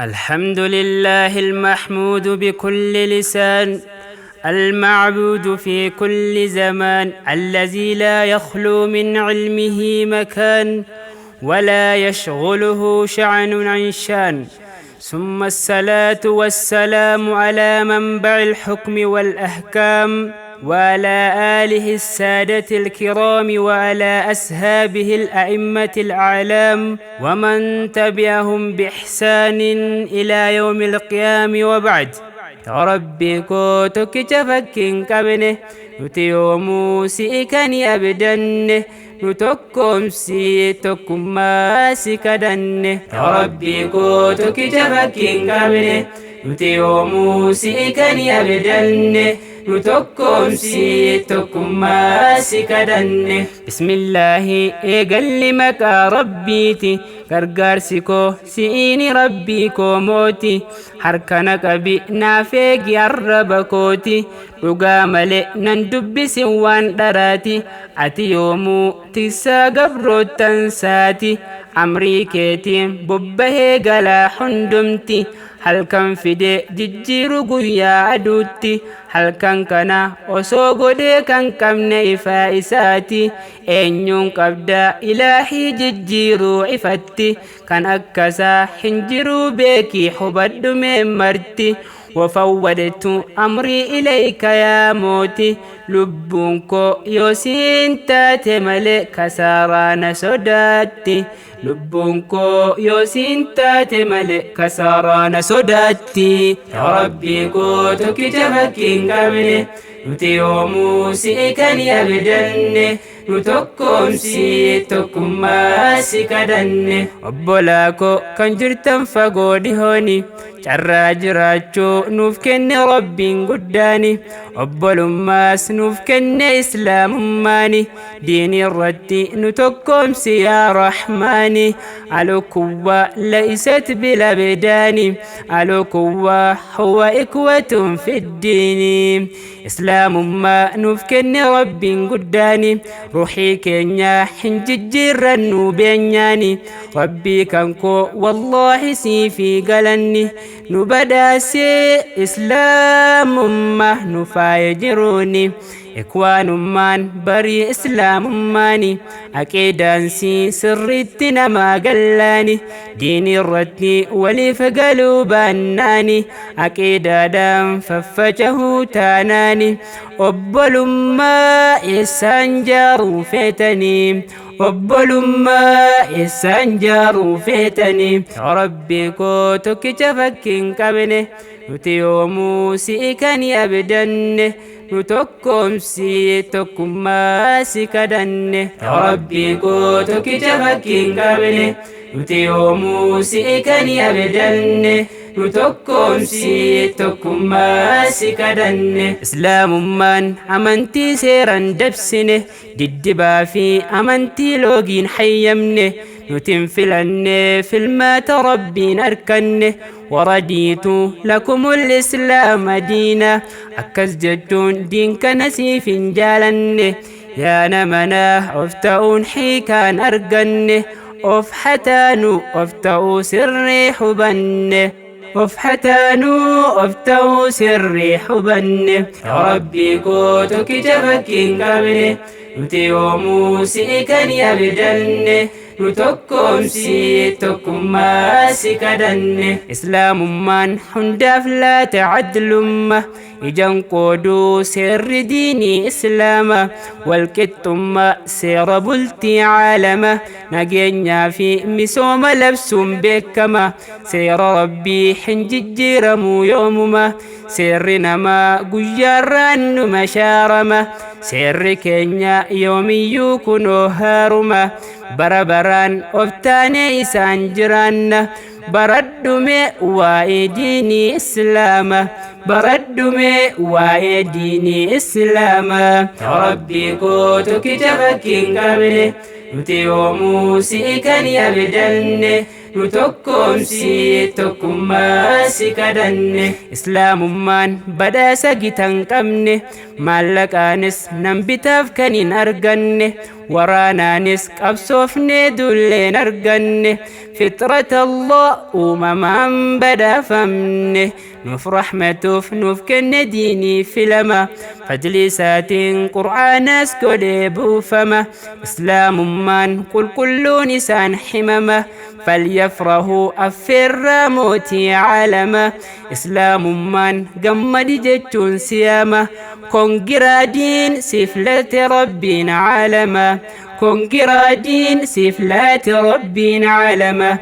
الحمد لله المحمود بكل لسان، المعبود في كل زمان، الذي لا يخلو من علمه مكان ولا يشغله شأن عن شان. ثم الصلاة والسلام على منبع الحكم والأحكام، وعلى آله السادة الكرام، وعلى أصحابه الأئمة الأعلام، ومن تبعهم بإحسان إلى يوم القيام، وبعد. Rabbi koo tokkicha fakkii hin qabne, nuti yoomuu si'i kan abdanne, nu tokkoomsi, tokkummaa si kadhanne. Rabbi koo tokkicha fakkii hin qabne, nuti yoomuu si'i kan abdanne, nu tokkoomsi, tokkummaa si kadhanne. Bismillaahi, eegalli maqaa Rabbiiti. Gargaarsi koo si'iini, Rabbii koo mooti. Harka na qabi, naaf eegi arraba kooti. Dhugaa malee nan dubbisin waan dharaati. Ati yoomuu tiksaa gabroottansaati. Amrii keetiin bobbahee galaa hundumti. Halkan fidee jijjiiru guyyaa aduutti. Halkan kana osoo godhee kan qabne ifaa isaati. Eenyuun qabdaa ilaahii jijjiiruu ifatti? Kan akkasaa hin jiruu, beekii hubadhu mee marti. وفوضت أمري إليك يا موتي. Lubbuun koo yoo siin taate malee kasaaraana sodaatti. Lubbuun koo yoo siin taate malee kasaaraana sodaatti. Rabbii koo tokkicha fakkii hin qabne, nuti yoomuu si'i kan abdanne, nu tokkoomsi, tokkummaa si kadhanne. Obbolaa koo kan jirtan fagoo dhihooni, carraa jiraachuu nuuf kenne Rabbiin guddaani. Obbolummaas nuuf kenne Islaamummaani. Diinii irratti nu tokkoomsi, yaa Rahmaani. الأخوة ليست بالأبدان، الأخوة هو إخوة في الدين. Islaamummaa nuuf kenne Rabbiin guddaani. Ruuxii keenya hin jijjiirrannu beenyaani. Rabbii kan koo, wallaahi siifii galanni. Nu badhaasee Islaamummaa, nu faaya jiruuni. Ikwaanummaan barii Islaamummaani. Aqiidaansii sirriitti namaa gallaani. Diinii irratti waliif galuu baannaani, aqiidaadhaan faffacahuu taanaani, obbolummaa eessaan jaaruu feetanii? Obbolummaa eessaan jaaruu feetanii? Rabbi koo tokkicha fakkii hin qabne, nuti yoomuu si'i kan abdanne, nu tokkoomsi, tokkummaa si kadhanne. Rabbi koo tokkicha fakkii hin qabne, nuti yoomuu si'i kan abdanne, nu tokkoomsi, tokkummaa si kadhanne. Islaamummaan amantii seeran dabsine, diddibaa fi amantii loogiin hayyamne. Nuti hin filanne, filmaata Rabbiin arkanne. ورضيت لكم الإسلام دينا, akkas jechuun diin kana siif hin jaalanne. Yaa namanaa, of ta'uun hiikaan arganne. Of hataanu, of ta'uu sirrii hubanne. Of hataanuu, of ta'uu sirrii hubanne. Rabbii koo tokkicha fakkii hin qabne, nuti yoomuu si'i kan abdanne, nu tokkoomsi, tokkummaa si kadhanne. Islaamummaan hundaaf laata cadlumma, ijan qooduu seerri diinii Islaama. Walqixxummaa seera bultii caalama, nageenyaa fi misooma labsuun beekama. Seera Rabbii hin jijjiiramuu yoomuma. Seerri namaa guyyaarraan numa shaarama. Seerri keenya yoomiyyuu kunoo haaruma. Bara baraan of taanee isaan jiraanna. Baradhume waa'ee diinii Islaama. Baradhume waa'ee diinii Islaamaa. Rabbii koo tokkicha fakkii hin qabne, nuti yoomuu si'i kan abdanne, nu tokkoomsi, tokkummaa si kadhanne. Islaamummaan badhaasa gita hin qabne, maallaqaanis nan bitaaf kan hin arganne, waraanaanis qabsoofnee dulleen arganne. Fitrata Allah uumamaan badhaafamne, nuuf rahmatuuf nuuf kenne diinii filama, fadli isaatiin qur'aanaas godhee buufama. Islaamummaan qulqulluun isaan himama, falyafrahuu affeerraa mootii caalama. Islaamummaan gammadi jechuun siyaama, kongiraadiin siif laate rabbiin caalama, kongiraadiin siif laate rabbiin caalama.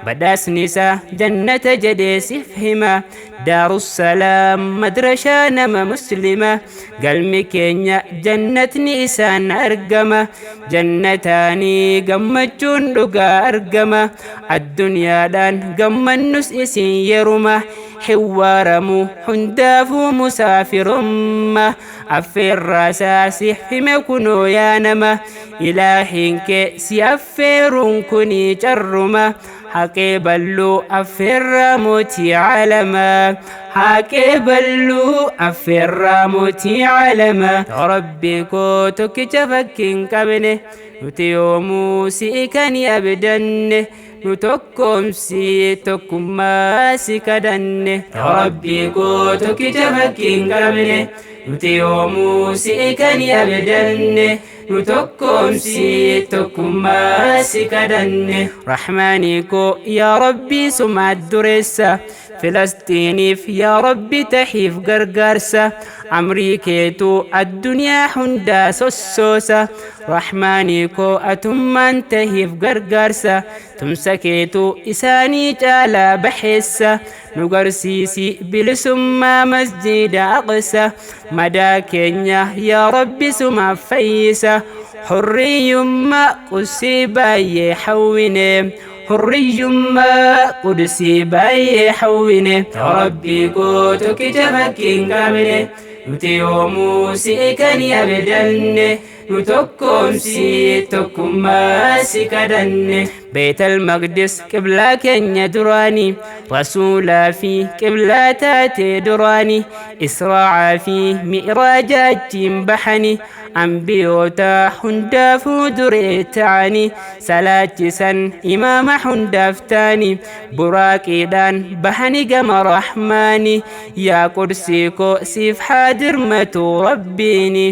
Badhaasni isaa jannata jedhee siif hima, daarussalaam madrashaa nama muslima. Galmi keenya jannatni isaan argama, jannataanii gammachuun dhugaa argama. Addunyaadhaan gammannus isin yeruma hiwwaaramu, hundaafuu musaafirumma. Affeerraasaa siif hime kunoo yaa nama, ilaahiin kee si affeeruun kunii carruma. Haqee balluu affeerraa mootii caalamaa, haqee balluu affeerraa mootii caalamaa. Rabbii koo tokkicha fakkii hin qabne, nuti yoomuu si'i kan abdanne, nu tokkoomsi, tokkummaa si kadhanne. Rabbii koo tokkicha fakkii hin qabne, nuti yoomuu si'i kan abdanne, nu tokkoomsi, tokkummaa si kadhanne. Rahmaanii koo yaa Rabbii sumaat dureessa, Filastiiniif yaa Rabbi tahiif gargaarsa, amrii keetuu addunyaa hundaa sossoosa. Rahmaanii koo atummaan tahiif gargaarsa, tumsa keetuu isaanii caalaa baheessa. Nu garsiisi bilisummaa masjida Aqsa, madaa keenya yaa Rabbi sumaaf fayyisa. Hurriyyummaa qusii baay'ee hawwine, hurriyyummaa qudusii baay'ee hawwine. Rabbii koo tokkicha fakkii hin qabne, nuti yoomuu si'i kan abdanne, nu tokkoomsi, tokkummaa si kadhanne. Beetal Maqdis qiblaa keenya duraanii, rasuulaa fi qiblaa taatee duraanii, Israa'aa fi mi'raaja achiin bahani, ambiyoota hundaafuu duree ta'anii, salaachisan imaama hundaaf ta'anii, buraaqiidhaan bahani gama Rahmaani. Yaa qudsii koo siif haa dirmatu Rabbiini,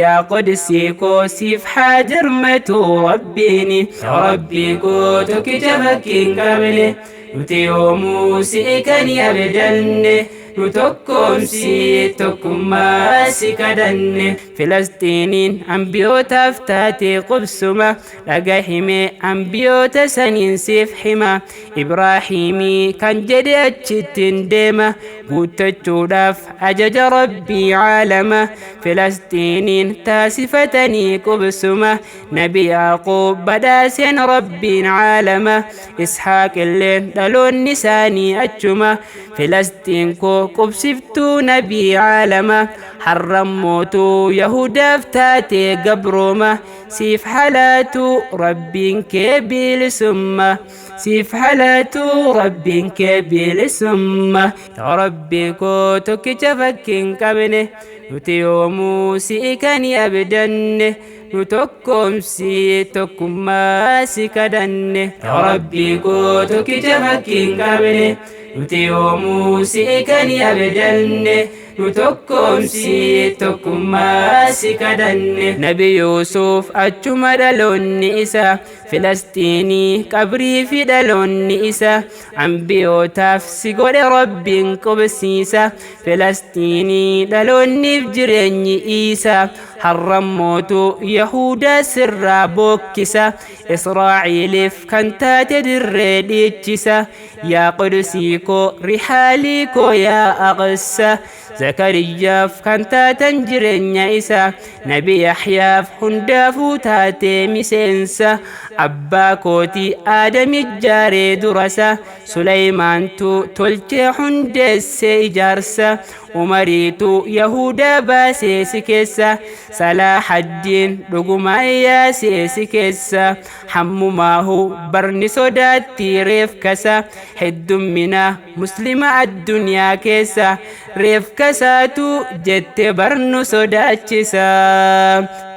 yaa qudsii koo siif haa dirmatu Rabbiini. Rabbii koo tokkicha fakkii hin qabne, nuti yoomuu si'i kan abdanne, nu tokkoomsi, tokkummaa si kadhanne. Filastiiniin ambiyootaaf taatee qubsuma, dhaga himee ambiyoota saniin siif hima. Ibraahiimii kan jedhe achittiin deema guuttachuudhaaf ajaja Rabbii caalama. Filastiiniin taasifatanii qubsuma, Nabi Yaaqoob badhaaseen Rabbiin caalama, Ishaaq illeen dhaloonni isaanii achuma. Filastiin koo qubsiftuu nabii caalama, harrammootuu Yahudaaf taatee gabrooma. Siif halaatu Rabbiin kee bilisumma, siif halaatu Rabbiin kee bilisumma. Rabbii koo tokkicha fakkii hin qabne, nuti yoomuu si'i kan abdanne, nu tokkoomsi, tokkummaa si kadhanne. Rabbii koo tokkicha fakkii hin qabne, nuti yoomuu si'i kan abdanne, nu tokkoomsi, tokkummaa si kadhanne. Nabi Yuusuf achuma dhaloonni isa, Filastiinii qabrii fi dhaloonni isa, ambiyootaaf si godhe Rabbiin qubsiisa. Filastiinii dhaloonniif jireenyi Iisa, harrammootu Yahudaa sirraa bookkisa, Israa'iiliif kan taate dirree dhiichisa. Yaa qudusii koo rihaalii koo yaa Aqsa, Zakariyyaaf kan taatan jireenya isa, Nabi Yaxyaaf hundaafuu taatee miseensa. Abbaa kootii Aadam ijaaree durasa, Suleymaantu tolchee hundeesse ijaarsa, Umariitu Yahudaa baasee si keessa, Salaaxaddiin dhugumaan yaasee si keessa. Hammumaahu barni sodaatti reef kasa, heddummina muslima addunyaa keessa, reef kasaatu jette barnu sodaachisa.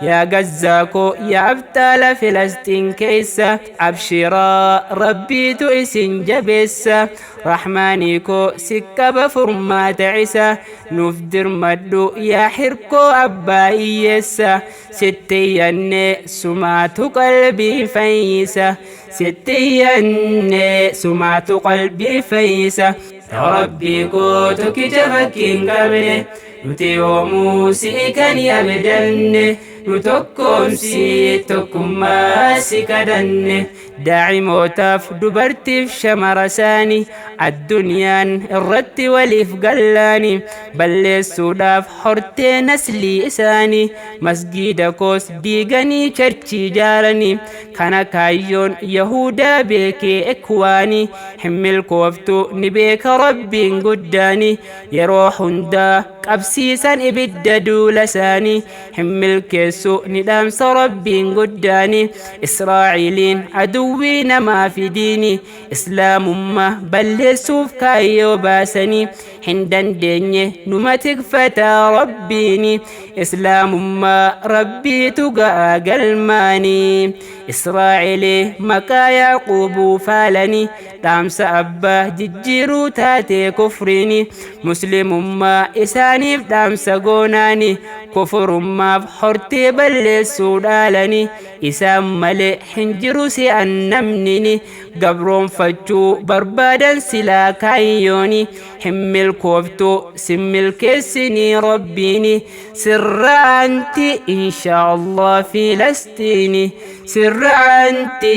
Yaa Gazzaa koo, yaa abxaala Filastiin keessa, abshiraa, Rabbiitu isin jabeessa. Rahmaanii koo si qaba, furmaata isa nuuf dirmadhu, yaa hirkoo abbaa hiyyeessa. Sitti iyyannee, sumaatu qalbii fayyisa, sitti iyyannee, sumaatu qalbii fayyisa. Rabbii koo tokkicha fakkii hin qabne, nuti yoomuu si'i kan abdanne, nu tokkoomsi, tokkummaa si kadhanne. Daa'imootaaf dubartiif shamara isaanii addunyaan irratti waliif gallaani, balleessuudhaaf hortee naslii isaanii, masgiida koos diiganii churchii ijaaranii. Kana kaayyoon Yahudaa beekee ekwaanii hin milkooftu, ni beeka Rabbiin guddaani. Yeroo hundaa qabsiisan ibidda duula isaanii, hin milkeessu, ni dhaamsa Rabbiin guddaani. Israa'eliin aduwwii namaa fi diini Islaamummaa balleessuuf kaayyoo baasanii hin dandeenye, numa tikfataa Rabbiini. Islaamummaa Rabbiitu ga'a galmaanii. Israa'elee maqaa Yaaquubuu faalanii, dhaamsa abbaa jijjiiruu taatee kufriini. Muslimummaa isaaniif dhaamsa goonaani, kufurummaaf hortee balleessuu dhaalani. Isaan malee hin jiru si'an namnini, gabroonfachuu barbaadan silaa kaayyooni hin milkooftu, sin milkeessinii Rabbiini. Sirraanti insha Allah Filastiini, sirraanti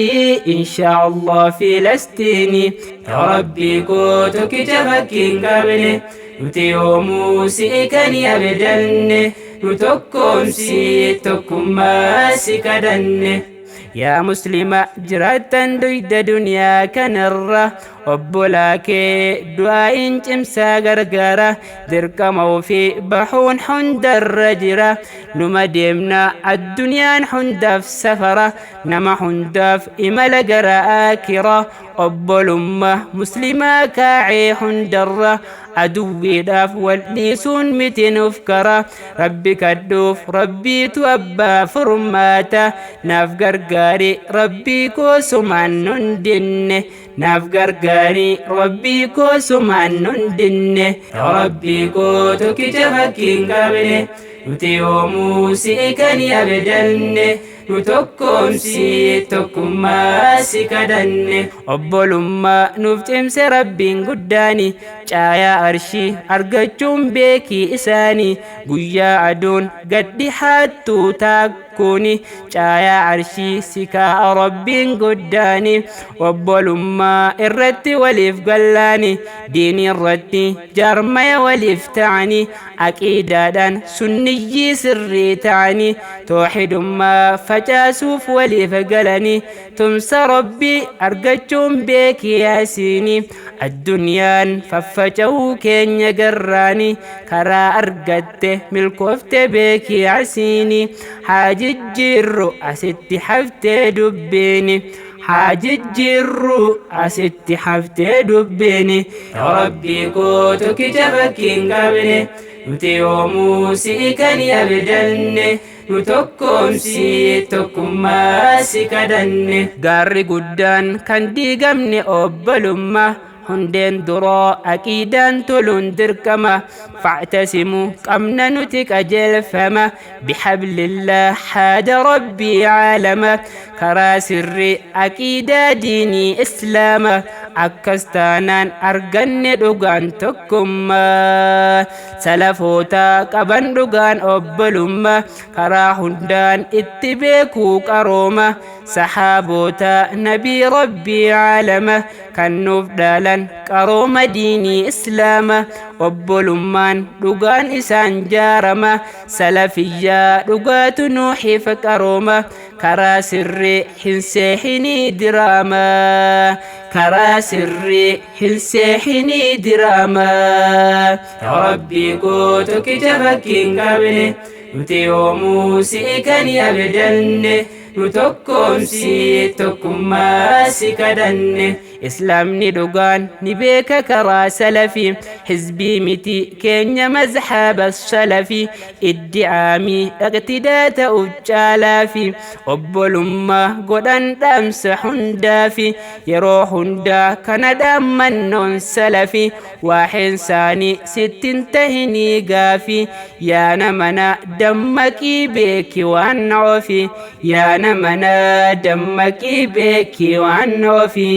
insha Allah Filastiini. Rabbii koo tokkicha fakkii hin qabne, nuti yoomuu si'i kan abdanne, nu tokkoomsi, tokkummaa si kadhanne. Yaa muslima jiraattan duyda duniyaa kanarra, obbolaa kee du'aa'iin cimsaa gargaara. Dirqama ofii bahuun hundarra jira, numa deemna, addunyaan hundaaf safara, nama hundaaf imala gara aakira. Obbolummaa muslimaa kaa'ee hundarra, aduwwiidhaaf wal dhiisuun miti nuuf kara. Rabbi kadhuuf, Rabbiitu abbaa furmaata. Naaf gargaari Rabbii koo, sumaan nun dinne, naaf gargaari Rabbii koo, sumaan nun dinne. Rabbii koo tokkicha fakkii hin qabne, nuti yoomuu si'i kan abdanne, nu tokkoomsi, tokkummaa si kadhanne. Obbolummaa nuuf cimse Rabbiin guddaani, caayaa arshii argachuun beekii isaanii. Guyyaa aduun gaddi haattuu taakkuuni, caayaa arshii si kaa'a Rabbiin guddaani. Obbolummaa irratti waliif gallaani, diinii irratti jaarmaya waliif ta'anii, aqiidaadhaan sunniyyii sirrii ta'anii, tooxidummaa facaasuuf waliif galanii, tumsa Rabbii argachuun beekii yaasiini. Addunyaan faffaca'uu keenya garraani, karaa argatte milkoofte beekii asiini. Haa jijjiirru, asitti haftee dubbiini, haa jijjiirru, asitti haftee dubbiini. Rabbii koo tokkicha fakkii hin qabne, nuti yoomuu si'i kan abdanne, nu tokkoomsi, tokkummaa si kadhanne. Gaarri guddaan kan diigamne obbolummaa, hundeen duroo aqiidaan toluun dirqama. Factasimu qabna nuti qajeelfama, bihablillah haada Rabbii caalama, karaa sirrii aqiidaa diinii Islaama. Akkas taanaan arganne dhugaan tokkummaa, salafoota qaban dhugaan obbolummaa, karaa hundaan itti beekuu qarooma. Saxaaboota nabii Rabbii caalama kan nuuf dhaalan Qarooma diinii islaama, obbolummaan dhugaan isaan jaarama. Salafiyyaa dhugaatu nuuxiif qarooma, karaa sirrii hin seexinii diraama, karaa sirrii hin seexinii diraama. Yaa Rabbii koo tokkicha fakkii hin qabne, nuti yoomuu si'i kan abdanne, nu tokkoomsi, tokkummaa si kadhanne. Islaamni dhugaan ni beeka karaa salafi, hizbii miti keenya mazhaba salafi. Iddi'aamii iqtidaa ta'uuf caalaafi obbolummaa godhan dhaamsa hundaafi, yeroo hundaa kana dhaammannoon salafi. Waa'een saanii sittin tahinii gaafi, yaa namana dammaqii beeki waan ofi, yaa namana dammaqii beeki waan ofi.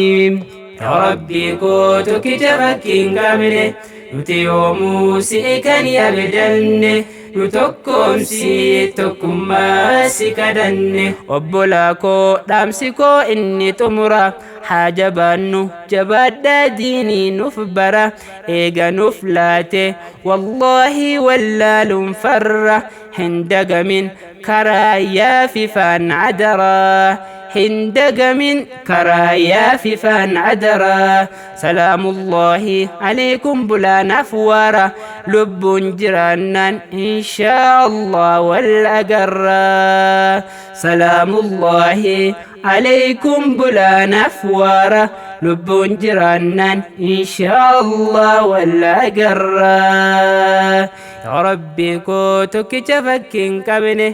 Yaa Rabbii koo tokkicha fakkii hin qabne, nuti yoomuu si'i kan abdanne, nu tokkoomsi, tokkummaa si kadhanne. Obbolaa koo, dhaamsi koo inni xumura, haa jabaannu, jabaadhaa, diinii nuuf bara eega nuuf laate. Wallaahi wallaaluun farra hin dagamin karaa yaafifaan adaraa, hin dagamin karaa yaafifaan adaraa. Salaamullaahi alaykum, bulaan afwaara, lubbuun jiraannaan inshaa Allah wal agarraa. Salaamullaahi alaykum, bulaan afwaara, lubbuun jiraannaan inshaa Allah wal agarraa. Yaa Rabbii koo tokkicha fakkii hin qabne,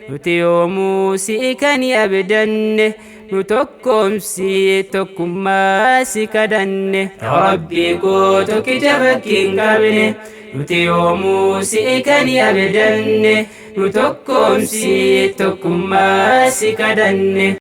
nuti yoomuu si'i kan abdanne, nu tokkoomsi, tokkummaa si kadhanne. Yaa Rabbii koo tokkicha fakkii hin qabne, nuti yoomuu si'i kan abdanne, nu tokkoomsi, tokkummaa si kadhanne.